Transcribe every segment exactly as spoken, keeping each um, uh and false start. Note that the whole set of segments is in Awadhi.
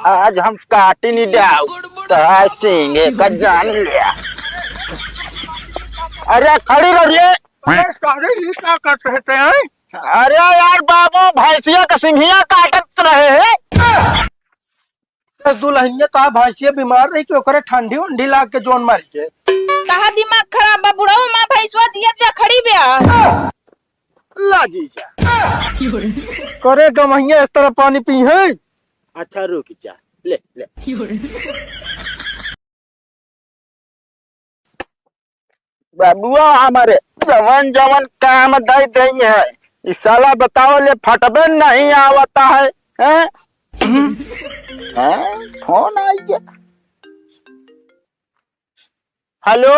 आज हम काटी नहीं डाउ, तो आज सिंगे का जान लिया। अरे खड़ी रह रे। अरे सारे, ये का करत रहते हैं? अरे यार बाबू, भैंसिया का सिंघिया काटत रहे हैं। ए दुल्हनिया, तो भैंसिया बीमार रही कि ओकरे ठंडी उंडी लाग के जोन मारी के? कहा दिमाग खराब बा बुढ़ऊ, माँ भैंसवा जियत बा खड़ी बा। ला जीजा। करे गमहिया इस तरह पानी पी है। अच्छा रुक जा, ले ले। बाबुआ हमारे जवन जवन काम दे दई है, ई साला बताओ ले फटबे नहीं आवता है, हैं? हैं? फोन आई गया। हेलो।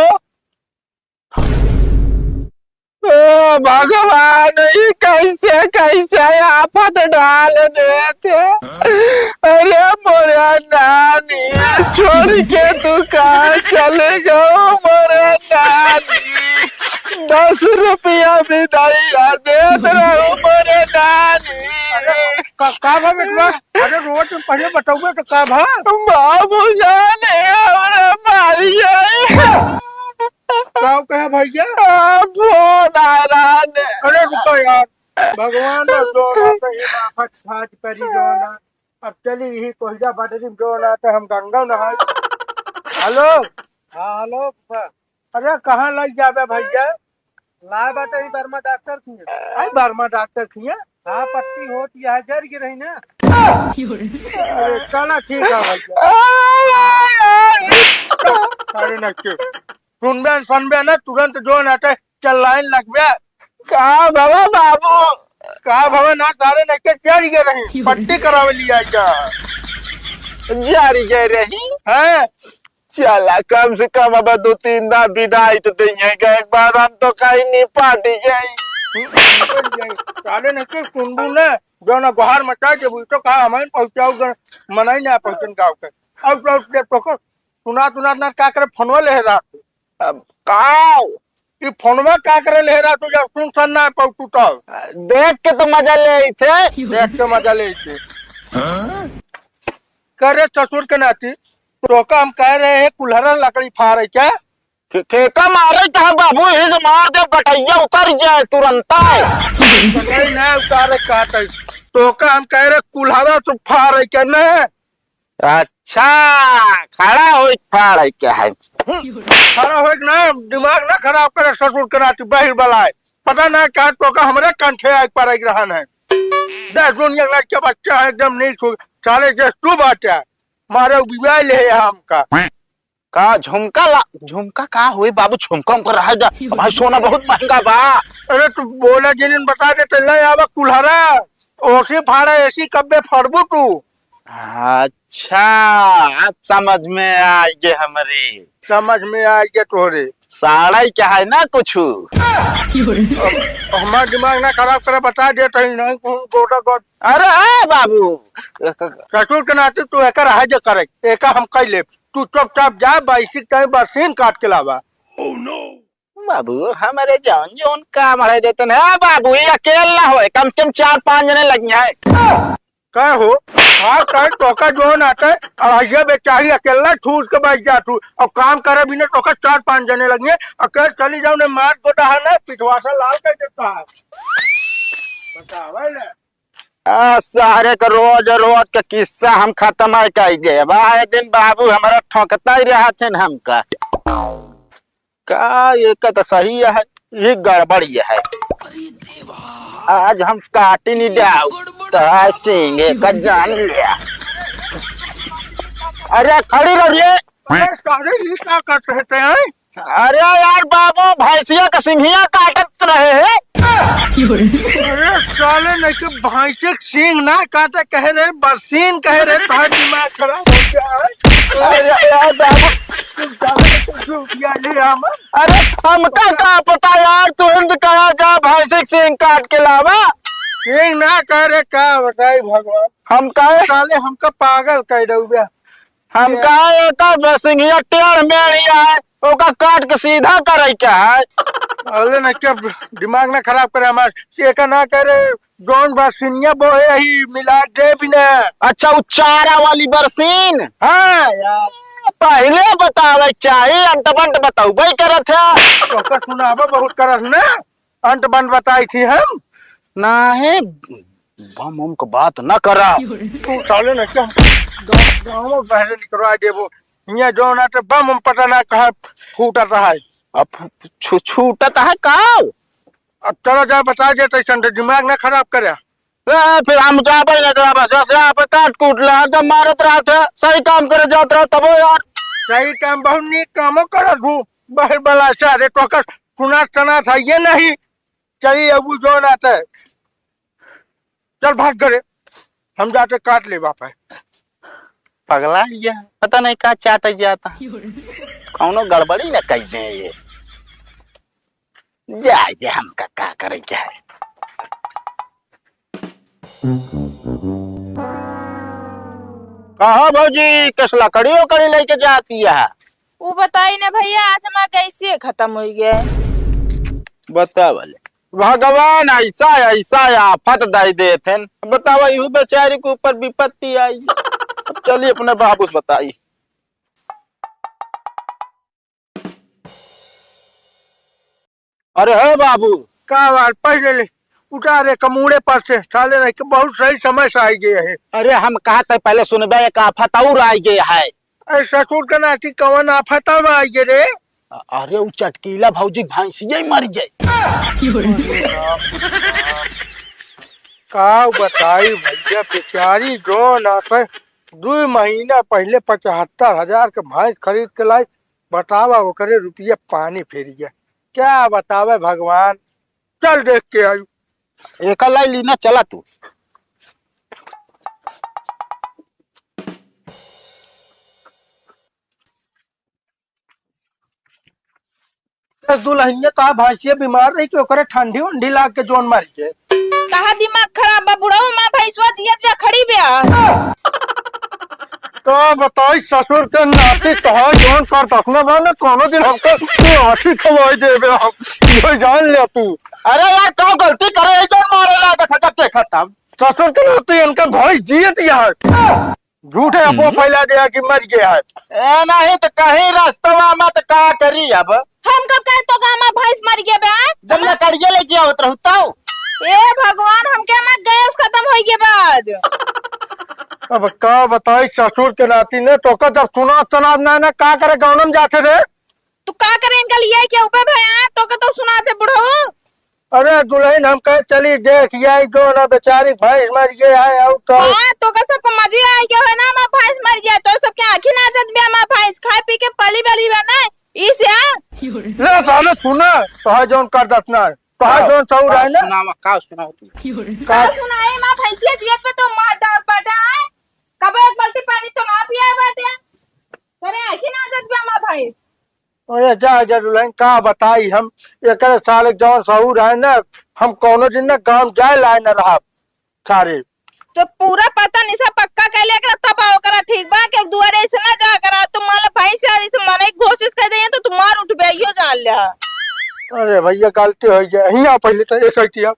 ओ भगवान, ई कैसे कैसे आफत डाल देते। अरे मोरे नानी, छोड़ के तू कहाँ चले गयो मोरे नानी? दस रुपया भी दइया देत रहू मोरे नानी। का, का भा बेटवा? अरे रोज तुम पहले बताओगे तो का भा? बाबू जाने हमरा मारी जाए। का कहे भैया? आ, फोन आ रहा ने। अरे रुको यार, भगवान ना जो ना तो ये आफत छाट करी जो ना। अब चली यही कोहिजा बटरी में जो ना तो हम गंगा नहाए। हेलो। हाँ हेलो। अरे कहाँ लग जाबे भैया? लाए बाटे ही वर्मा डॉक्टर की। आई वर्मा डॉक्टर की है? हाँ पट्टी होती है, जर गिर रही ना। अरे चला ठीक है भैया। अरे नक्की। सुनबे न सुनबे ना, तुरंत जो नाटे चल लाइन लगबे। का भवा बाबू? का भवा ना, सारे नक्की जर गिर रही, पट्टी करावे लिया जा। जर गिर रही? हाँ। चला, कम से कम अब दो तीन दा बिदाई तो दइहें, एक बार हम तो कहीं निपट जाई। साले नहीं के सुनबू ना, जो ना गोहार मचा देबू, तो का हमारे पहुँचाऊ गन, मनाई ना पहुँचन गाँव के। अब तो, तो, तो, सुना, सुना ना का करे, फोनवा ले रहा। अब काव? ई फोनवा का करे ले रहा तू, जब सुन सन ना पाऊ तू तब? देख के तो मजा ले आई थे। देख के मजा ले आई थे। करे ससुर के नाती, तोका हम कह रहे हैं, कुल्हरा लकड़ी फाड़े क्या? के-, केका मारे कहा बाबू, यही से मार दे, गटैया उतर जाए तुरंत। गटैया ना उतारे काटे। तोका हम कह रहे, कुल्हरा से फाड़े क्या ना? अच्छा, खड़ा होई के फाड़े क्या है? खड़ा होई के ना, दिमाग ना खराब करे ससुर के नाती, बहिर बलाए। पता ना क्या तोका हमरे कंठे आए पर एक रहन है। दस दुनिया लड़के बच्चा है, एकदम नहीं छू, साले जे तू बाटे। मारे उबिया ले है हमका। का झुमका ला, झुमका का होई बाबू, झुमका उमका रह जा, भाई सोना बहुत महंगा बा। अरे तू बोला जिनिन बता दे, तो ले आवा कुल्हरा, ओसी फाड़ा, एसी कब्बे फड़बू तू। अच्छा, अब समझ में आ गए हमरे। समझ में आ गए तोरे। साड़ा ही क्या है ना कुछ। अब हमार दिमाग ना खराब करे, बता दे, तो नहीं गोटा गोट। अरे ए बाबू, ससुर के नाते तू एकर है जे करे, एका हम कह लेब। तू चुपचाप जा, बाइसिक टाइम बरसीन काट के लावा। बाबू, हमरे जौन जौन काम अड़े देते ना, बाबू, ये अकेल ना होए, कम से कम चार पाँच जने लगी हैं। का हो? हाँ, कहे तोका जौन आते, अढ़ाइया बेचारी अकेला ठूस के बैठ जा तू, और काम करे भी ना तोका चार पाँच जने लगी हैं, अकेल चली जाओ ने मार गोदा है ना, पिछवा से लाल कर देता है। बतावे ले। आ, सारे का रोज रोज का किस्सा हम खत्म है कर दे। वाह, एक दिन बाबू हमारा ठोकता ही रहा थे न हमका। का ये का तो सही है, ये गड़बड़ ये है। आज हम काटी नहीं डाउ, तो आज सिंगे का जान लिया। अरे खड़ी रह रे। अरे सारे, ये का करत रहते हैं? अरे यार बाबू, भैंसिया का सिंघिया काटत रहे हैं। अरे साले, नहीं तो भैंसे के सींग ना काटे कहे रहे, बरसीन कहे रहे, तोहार दिमाग खराब हो गया है। अरे यार बाबू, तुम साले तो जो किया ले हम। अरे हमका का पता यार, तू हिंद कहा जा भैंसे के सींग काट के लावा। सींग ना कह रहे, का बताई भगवान। हम कहे साले हमका पागल कह रहे। हम कहा एकर सिंघिया टेढ़ मेढ़ ही है, ओका काट के सीधा करे के है। अरे न, क्या दिमाग ना खराब करे हमार। से का ना करे, जौन बरसिनिया बोहे, यही मिला दे बिना। अच्छा, उ चारा वाली बरसीन? हाँ यार। पहिले बतावे चाही, अंट बंट बतौबे करत है। तोका सुनाबो बहुत करत ना, अंट बंट बताई थी हम। ना है, बम उम क बात न करा। तू साले न क्या गाँव, गाँव में बहरे निकलवा देबो। हियाँ जौन आटे बम उम पता ना कहाँ फूटत है। अब छु-, छूटत है का? अब चला जाए बता दे, तैसन से दिमाग ना खराब करे। ए, फिर हम जाबे न करा, बस, बस, यहाँ पे काट कूट ले, जब मारत रहत है, सही काम करे जात रह तबो यार। सही काम, बहुत नीक कामो करत हूँ। बहर बला सारे तो कर सुना सना था ये नहीं। चलिए, अब वो जौन आटे। चल भाग घरे, हम जाते काट ले वापस। पगला गया, पता नहीं का चाट जाता। कौनो गड़बड़ी न कह दे ये। जा ये, हमका का करे क्या है? कहा भौजी, कस लकड़ी उकड़ी लेके जाती है? उ बताई ना भैया, आज हमार गैसिए खतम होइ गया है। बतावा ले। भगवान ऐसा, ऐसा आफत दइ देत हैं। बतावा, इहू बेचारी के ऊपर विपत्ति आई। अब चली अपने बाबू से बताई। अरे हे बाबू। का बात, पहिले ले उतारे कमूड़े पर से, साले नहीं के बहुत सही समय से आई गए है। अरे हम कहा थे पहिले सुनबे, एक आफत और आई गए है। अरे ससुर के नाती कवन आफत अब आई गए रे? अ-, अरे उ चटकीला भौजी के भैंसिया ही मर गए। का बताई भैया, बेचारी जौन आटे दुइ महीना पहिले पचहत्तर हजार के भैंस खरीद के लाई, बतावा ओकरे रुपया पानी फिर गया। क्या बतावे भगवान, चल देख के आई। एका लाई लीना, चला तू। ए दुल्हनिया, तोहार भैंसिया बीमार रही कि ओकरे ठंडी उंडी लाग के जौन मर गए? तोहार दिमाग खराब बा बुढ़ऊ, माँ भैंसवा जियत बा, खड़ी बा। का बताई ससुर के नाती, तोहार जौन कर दखना बा ना, कोनो दिन हमको तू आँखी खवाई देबे हम। ये जान ले तू। अरे यार, का गलती करे, ये जौन मारे ला देखा, जब देखा तब। ससुर के नाती इनका भैंस जियत यार। झूठे अफवाह हम्म। फैला दिया कि मर गया है। ए, नहीं तो कहीं रास्तवा में तो का करी अब? हम कब कहे तो का हमार भैंस मर गया बे? जब लकड़िया लेके आवत रहू तब। ए भगवान, हमके हमार गैस खतम होइ गया बा आज। अब का बताई ससुर के नाती ने, तोका जब सुनात सनात ना, ना का करे गाँव में जाते रे? तू का करे इनका लिए के ऊपर भया, तोका तो सुनात है बुढ़ऊ। अरे दुल्हन, हम कहे चली देख आई जो ना बेचारी भैंस मर गई है, और तो हाँ, तोका सबको मजे आई गया है ना, हमार भैंस मर गया, तोर सबके आँखी नाचत बे, हमार भैंस खाए पी के पली बली बा ना, इसे आ। ले साले सुना, तोहार जौन कर दखना, तोहार का, जौन सऊर का है ना। सुनावा, का सुनावा तू? का का सुनाए, हमार भैंसिया जियत पे तो मार डाल बाटा है, कबो एक बाल्टी पानी तो ना पिया बाटे, तोरे आँखी नाचत बे हमार भैंस। अरे जा, जा दुल्हन, का बताई हम, एकरे साले जौन सऊर है ना, हम कौनो दिन ना गाँव जाए लाए न रहा सारे। तो पूरा पता निशा पक्का कैले एकरा तब ओकरा ठीक बा कि दुआरे से ना जा करा, तू मान ले भैंस यार इसे मने की कोशिश कर दे तो तू मार उठबे, इहो जान ले। अरे भैया गलती हो गया, हियाँ पहले तो एक हटिया।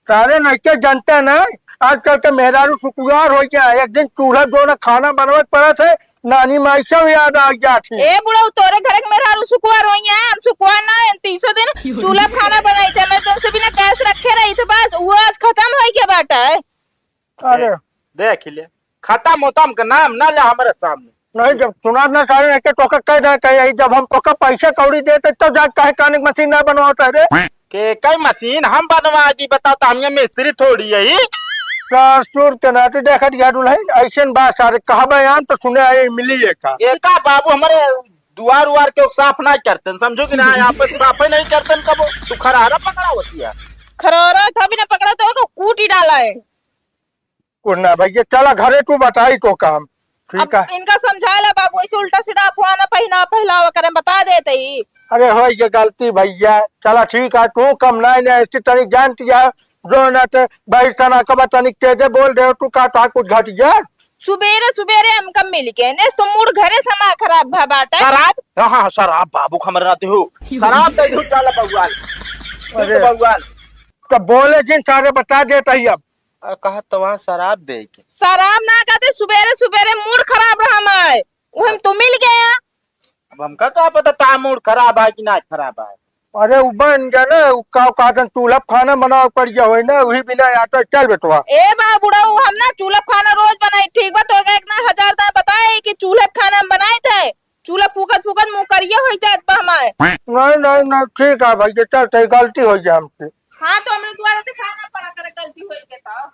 सारे नइके जनते ना, आजकल के मेहरारू सुकुवार होइ गया है। एक दिन चूल्हा जो ना खाना बनवे के पड़त है, नानी माई से भी याद आ गया थी। ए बुढ़ऊ, तोरे घर के मेहरारू सुकुवार होइ है, हम सुकुवार ना है, तीसो दिन चूल्हा खाना बनाई थे, मैं तुमसे बिना गैस रखे रही थे, बस वो आज खतम होइ गया बाटा है। अरे। दे-, देख ले, खतम उतम के नाम ना ले हमारे सामने। नहीं, जब सुना ना सारे, नहीं के तोका कह दे, कह यही, जब हम तोका पैसे कौड़ी देते, तब जा काहे कानिक मशीन ना बनवाता है रे? के कई मशीन हम बनवा दी, बताओ तो हम ये मिस्त्री थोड़ी है ही। ससुर के नाती देखत गया दुल्हन, ऐसे बात सारे कहबे आन तो सुने आए मिली है का? एका बाबू हमारे दुआर उआर के साफ ना करते, समझो कि ना, यहाँ पे साफ ही नहीं करते कबो। तू खरारा पकड़ा होती है। खरारा कभी ना पकड़ा तो ओको कूटी डाला है। कुछ ना भैया, चला घरे, तू बताई तो काम। ठीक अब है। इनका समझा ले बाबू, ऐसे उल्टा सीधा अफवाह ना पहिना, फैलावा करें, बता देते ही। अरे हो ये गलती भैया, चला ठीक है, तू कम ना, ना ऐसी तनी जानती है, जो ना ते भाई तना कबा तनी तेजे बोल दे, तू का तो कुछ घट गया। सुबेरे सुबेरे हमका मिल गए, ने तो मूड घरे समा खराब भा बाटे। शराब? हाँ, हाँ, शराब बाबू क हमरे नाते हो। शराब दे दू, चल बउआल। अरे। बउआल। तो बोले जिन सारे बता देता ही अब। आ, कहा तो वहाँ शराब दे के। शराब ना कहते, सुबेरे सुबेरे मूड खराब रहा हमार। वो हम तो मिल गया। अब हमका का पता ता मूड खराब है कि ना खराब है। अरे उ बन गया ना, उ का कहतन चूल्हा प खाना बनावे पड़ गया होई ना, वही बिना आटा चल बेटवा। ए बा बुढ़ऊ, हम ना चूल्हा प खाना रोज बनाई, ठीक बा? तो एक ना हजार दाई बताए कि चूल्हा प खाना हम बनाए थे, चूल्हा फूकत फूकत मुँह करिया होई जात बा हमार। नहीं, नहीं, नहीं, ठीक है भैया, चल, सही गलती हो गया हमसे। हाँ, तो हमरे द्वारा से खाना पड़ा करे, गलती होई के तो।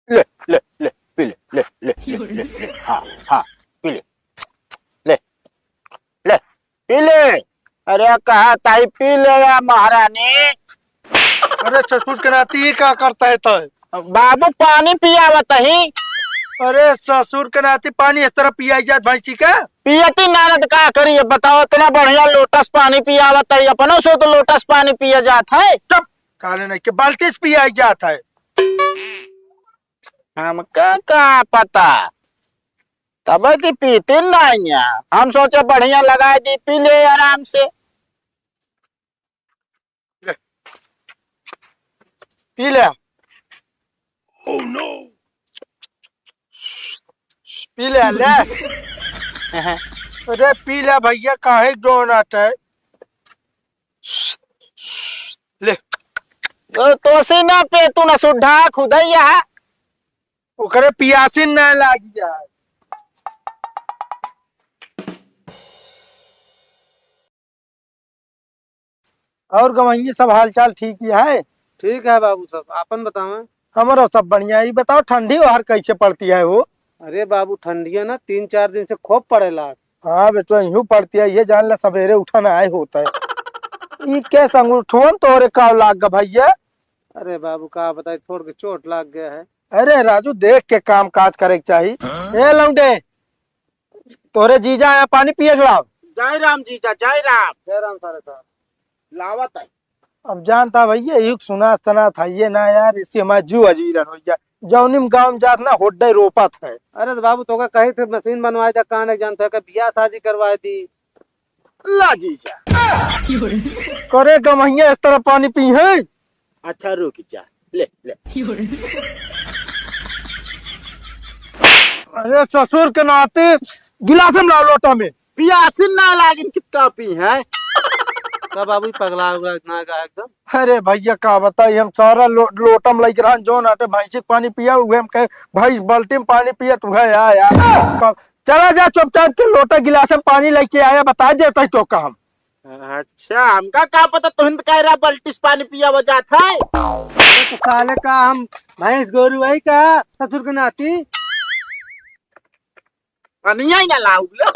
ले, ले, ले, पी ले, ले, ले, ले, ले, ले, हाँ, हाँ, पी ले, ले, ले, पी ले। अरे कहा ताई पी ले या महारानी। अरे ससुर के नाती ई का करता है तय? बाबू पानी पियावत ही। अरे ससुर के नाती पानी इस तरह पियाई जात भैंसी का? पियती नानद का करिए बताओ, इतना बढ़िया लोटस पानी पियावत है, अपनों से तो लोटस पानी पिया जात है। चुप, काले नहीं के बाल्टी से पियाई जात है। हमका का पता, तब ती पीती नहीं है। हम सोचे बढ़िया लगाए दी, पी ले आराम से। ले, पी ले। Oh no! पी ले, ले। अरे पी ले भैया, काहे जोन आटा है? ले। तो, तोसी ना पे, तू ना सुड्ढा खुदई है। ओकरे पियासिन ना लागी जाए। और गवैये सब हालचाल ठीक ही है? ठीक है बाबू, सब आपन बतावें। हमरो सब बढ़िया। ई बताओ ठंडी ओहर कैसे पड़ती है हो? अरे बाबू, ठंडिया ना तीन चार दिन से खूब पड़ेला। हाँ बेटो, यूं पड़ती है, ये जान ला सवेरे उठा ना आए होता है। ई कैस अंगूठवन तोहरे काव लाग गा भैया? अरे बाबू, का बताई, थोड़ के चोट लाग गया है। अरे राजू, देख के काम काज करे के चाही। हाँ? ए लौंडे, तोरे जीजा आया, पानी पिए के लाव। जय राम जीजा, जय राम। जय राम सारे साहब। लावत है। अब जानता भैया, एक सुना सना था ये ना यार, इसी हमारे जीव अजीरन हो गया। जौनी में गाँव में जात ना होड्डे रोपत है। अरे तो बाबू, तोका कही थे मशीन बनवाए जा, कान एक जानता है कि बियाह शादी करवाए दी। ला जीजा। करे गमहिया इस तरह पानी पी है। अच्छा रुक जा, ले, ले। अरे ससुर के नाती, गिलास में लाओ लोटा में। पियासिन ना लागिन, कितना पी है? का बाबू, पगला उगला ना गा एकदम? अरे भैया, का बताई, हम सारा लो-, लोटा में लइके रहन, जौन आटे भैंसी के पानी पिया, उहे हम कहे, "भैंस बाल्टी में पानी पिया, तू है यार, यार।" का, चला जा चुपचाप के लोटा गिलास में पानी लइके आया, बता देता ही तो का हम। अच्छा, हमका का पता तुहिन त कह रहा बल्टी से पानी पियावा जात है। अरे तो साले का हम भैंस गोरू है का ससुर के नाती? पनिया ही ना लाऊ ले।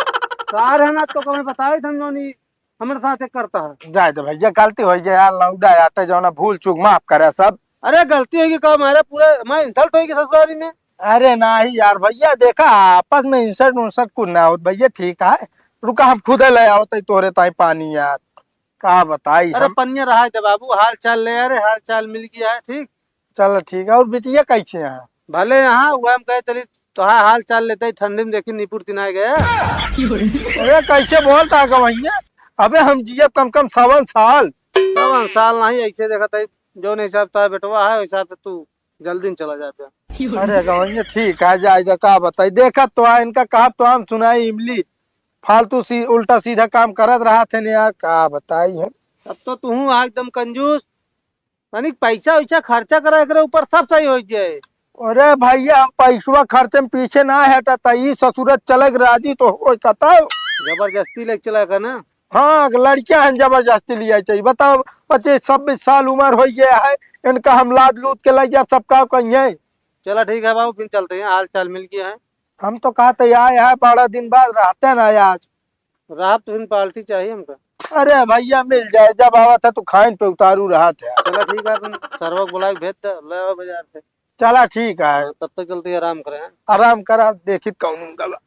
सार है ना तो कभी बताए धन जोनी हमरे साथ एक करता है। जाए दे भैया, गलती हो गई यार, लौंडा आटे जौना भूल चूक माफ करे सब। अरे गलती होगी का, मेरा पूरा मैं इंसल्ट होगी ससुरारी में। अरे नाही यार भैया, देखा आपस में इंसल्ट उन्सल्ट कुछ ना होत भैया, ठीक है। रुका, हम खुदे ले आवत है तोरे ताई पानी यार, का बताई अरे हम। पनिया रहा दे बाबू, हाल चाल ले, अरे हाल चाल मिल गया है, ठीक। चल ठीक है, और बिटिया कैसे है? भले यहाँ हुआ, हम कहे चली तोहार हाल चाल लेते ही ठंडी में देखी निपुर तिनाए गया। अरे कैसे बोलता है गवैया, अबे हम जियब कम कम सवन साल। सवन साल नहीं, ऐसे देखा था जौन हिसाब से बेटवा है, वही हिसाब से तू जल्दी न चला जाए। अरे गवैया ठीक है, जाए दे, का बताई, देखत तो है इनका, कहब तो हम सुनाई इमली, फालतू सी उल्टा सीधा काम करत रहत है न यार, का बताई हम। अब तो तू हूँ एकदम कंजूस, यानी पैसा वैसा खर्चा करा, एकरे ऊपर सब सही हो जाए। अरे भैया, हम पैसवा खर्चे में पीछे ना हटा, त ई ससुरत चले के राजी तो हो कतौ। जबरदस्ती लेके चला का ना? हाँ, लड़कियां हैं, जबरदस्ती लिया चाहिए। बताओ, पच्चीस छब्बीस साल उम्र हो गया है, इनका हम लाद लूद के ले जाब, सबका कहिए। चला ठीक है बाबू, फिर चलते हैं, हाल चाल मिल गया है। हम तो कहते आए हैं, बड़ा दिन बाद रहते ना आज। रात तो फिर पार्टी चाहिए हमका। अरे भैया, मिल जाए, जब आवत है तो खाइन पे उतारू रहत है। चला ठीक है, तुम सरवा को बुला के भेज दे, ले आओ बाजार से। चला ठीक है। हाँ, तब तक चलते आराम करें। आराम करा, देखित कौन गला।